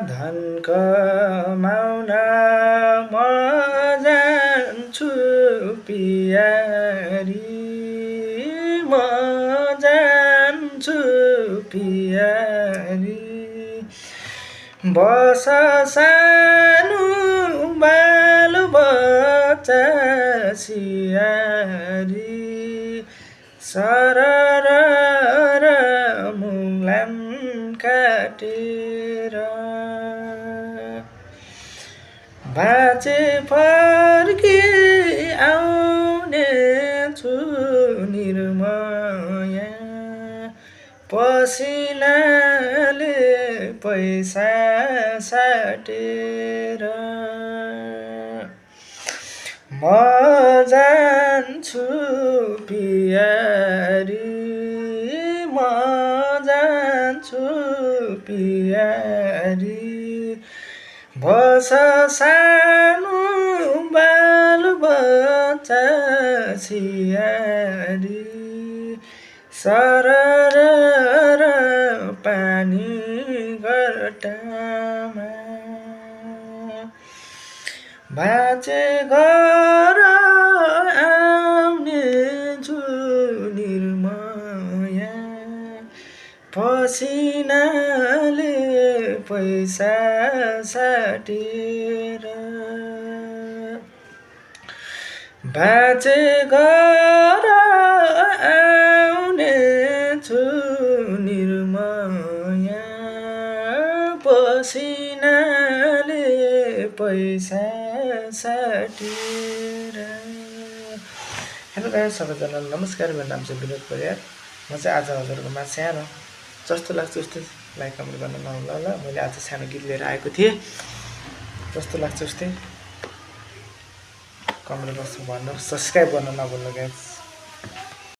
धन कमाउन म जान्छु पियारी, म जान्छु पियारी। बस सानो बाल बच्चा सियारी, सरर मुलान काटेर। बाँचे फर्की आउने छु निर्मया, पसिनाले पैसा साटेर। म जान्छु पियारी, म जान्छु पियारी। बस सानो बाल बच्चा सियारी, सरर पानी गर्टामा। बाँचे घर आउने छु निर्मया, पसिनाले पैसा साटेर। बाँचे घर आउने छु निर्मया, पसिनाले पैसा साटेर। हेलो गाइस, सबैजना नमस्कार। मेरो नाम चाहिँ विनोद परियार। म चाहिँ आज हजुरहरूकोमा सानो जस्तो लाग्छ उस्तै लाइक कमेन्ट गर्न नभुल्नु होला। मैले आज सानो गीत लिएर आएको थिएँ, जस्तो लाग्छ उस्तै कमेन्ट बक्समा भन्नु, सब्सक्राइब गर्न नभुल्नु गाइस।